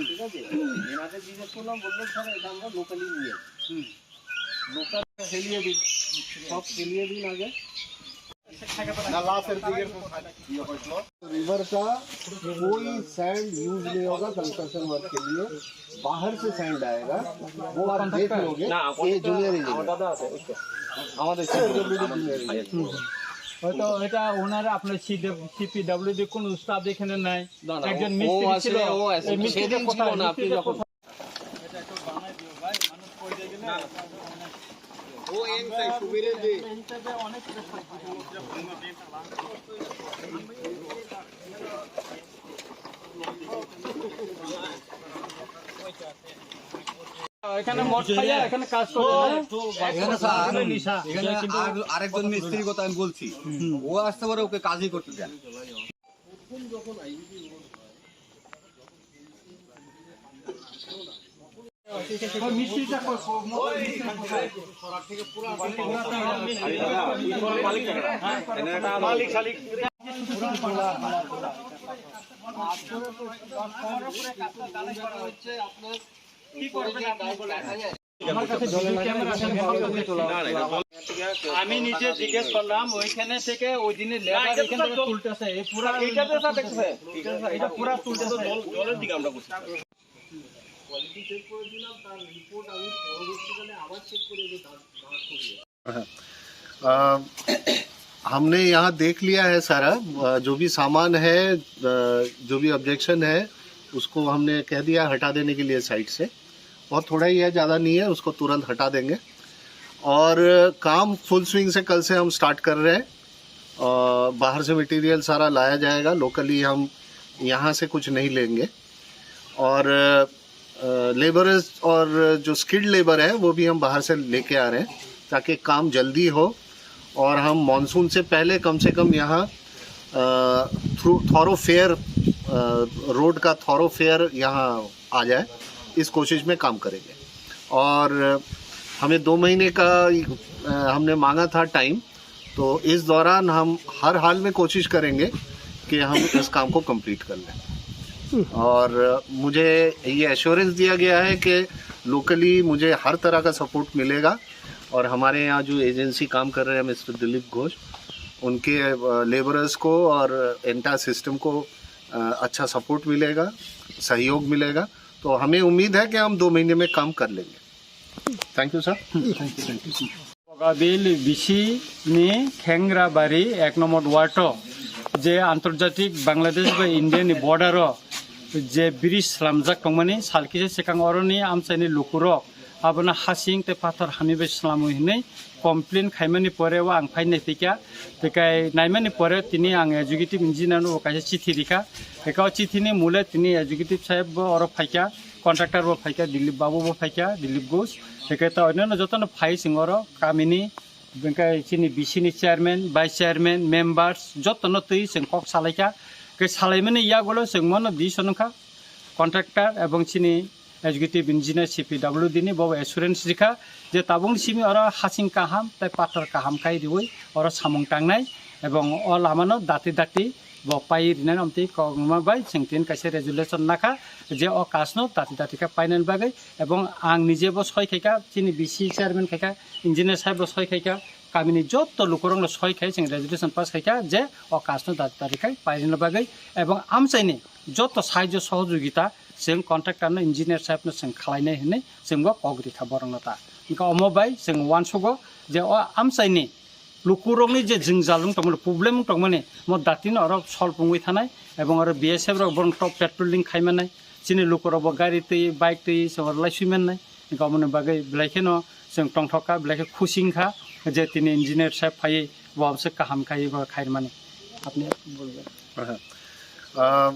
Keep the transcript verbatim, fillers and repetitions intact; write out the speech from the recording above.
ঠিক আছে? এনাকে জিজ্ঞেস করলাম, বললেন, "স্যার, এটা আমরা লোকালি নিয়ে আসি।" লোকাল ফেলিয়ে দিন, সব ফেলিয়ে দিন আগে। না, লাস্টের দিকে ইয়ে হয়েছিল। रिवर का कोई सैंड यूज़ नहीं होगा कंस्ट्रक्शन वर्क के लिए। बाहर से सैंड आएगा, वो आप देख लोगे। না, ये জুনিয়র ইঞ্জিনিয়ার। দাদা আছে, ওই তো। আমাদের সিপিডব্লিউডি জুনিয়র ইঞ্জিনিয়ার। হয়তো এটা ওনারা আপনার সিপিডব্লিউডি কোনো স্টাফ এখানে নাই। না, না, একজন ও মিস্ত্রি আছে, ছিল। ও আছে। এই মিস্ত্রিটা সেদিন ছিল কোথায়? না, আপনি মিস্ত্রিটা যখন কোথায়? এখানে মদ খাইয়া এখানে কাজ করে, হ্যাঁ? এখানে স্যার, এখানে আর-, আরেকজন মিস্ত্রির কথা আমি বলছি, ও আসতে পারে, ওকে কাজই করতে দেন। আমি নিজে জিজ্ঞেস করলাম, ওইখানে থেকে ওই দিনে লেবার এখান থেকে তুলতেছে, এই পুরা এটা তো স্যার দেখতেছে, এটা পুরা তুলতেছে। জল, জলের দিকে আমরা করছি। अ, हमने यहाँ देख लिया है सारा, अ, जो भी सामान है, अ, जो भी ऑब्जेक्शन है, उसको हमने कह दिया हटा देने के लिए साइट से। बहुत थोड़ा ही है, ज़्यादा नहीं है, उसको तुरंत हटा देंगे। और काम फुल स्विंग से कल से हम स्टार्ट कर रहे हैं। अ, बाहर से मटेरियल सारा लाया जाएगा, लोकली हम यहाँ से कुछ नहीं लेंगे। और, अ, लेबरर्स और जो स्किल्ड लेबर है, वो भी हम बाहर से लेके आ रहे हैं, ताकि काम जल्दी हो और हम मॉनसून से पहले कम से कम यहाँ, अ, थ्रू थॉरोफेयर, अ, रोड का थॉरोफेयर यहाँ आ जाए, इस कोशिश में काम करेंगे। और हमें दो महीने का, अ, हमने मांगा था टाइम, तो इस दौरान हम हर हाल में कोशिश करेंगे कि हम इस काम को कंप्लीट कर लें। और मुझे ये एश्योरेंस दिया गया है कि लोकली मुझे हर तरह का सपोर्ट मिलेगा और हमारे यहाँ जो एजेंसी काम कर रहे हैं मिस्टर दिलीप घोष, उनके, अ, लेबरर्स को और एंटायर सिस्टम को, अ, अच्छा सपोर्ट मिलेगा, सहयोग मिलेगा। तो हमें उम्मीद है कि हम दो महीने में काम कर लेंगे। Thank you, sir. Bogabil bisi ni Khengrabari ek nombor ward o je antarjatik Bangladesh bai India ni border o je bridge slamjak tongmani sal kisa swkang oroni amchaini lukurok abono hasing tei pathor hamwi bai slamwi hinwi complain khaimani pore o ang phai naiphaikha. Tei kai naimani pore tini ang executive engineer no bo kaisa chithi rikha. Eka o chithi ni mule tini executive saheb bo oro phaikha, contractor bo phaikha, Dilip babu bo phaikha, Dilip Ghosh. Eka ta onno jotono phai sing oro kamini, bengkai chini B C ni chairman, vice chairman, members jotono twi sing kok salaikha. Ke salaimani yagulo sing mono di sonongkha contractor ebong chini executive engineer C P W D ni bo assurance rikha je tabukni simi oro hasing kaham tei pathor kaham khai riwi oro samung tangnai ebong o lamano dati dati bo pai rinani omtwi kokma bai chwng tin kaisa resolution nakha je o kajno dati dati khe painani bagwi ebong ang nije bo soi khaikha chini B C chairman khaikha engineer saheb bo soi khaikha kamini joto lukurokno soi khai chwng resolution pass khaikha je o kajno dati dati khai painani bagwi ebong amchaini joto sahajyo sohojogita chwng contractor no engineer saheb no chwng khwlainai hinwi chwng bo kok rikha borok no ta. Hwnkhe omo bai chwng uansugo je o amchaini lukurokni je jwngjal wng tongmani, problem wng tongmani, mo dati no oro solve wngwi thanai ebong oro B S F rok borok top patrolling khai mannai, chini lukurok bo gari twi, bike twi se oro lai sui mannai. Hwnkhe omoni bagwi belai kheno chwng tongthok kha, belai khe khusi wng kha je tini engineer saheb phaiwi bo hamswk kaham khai bo khairmani. Apni bolbe. Aha. Ah,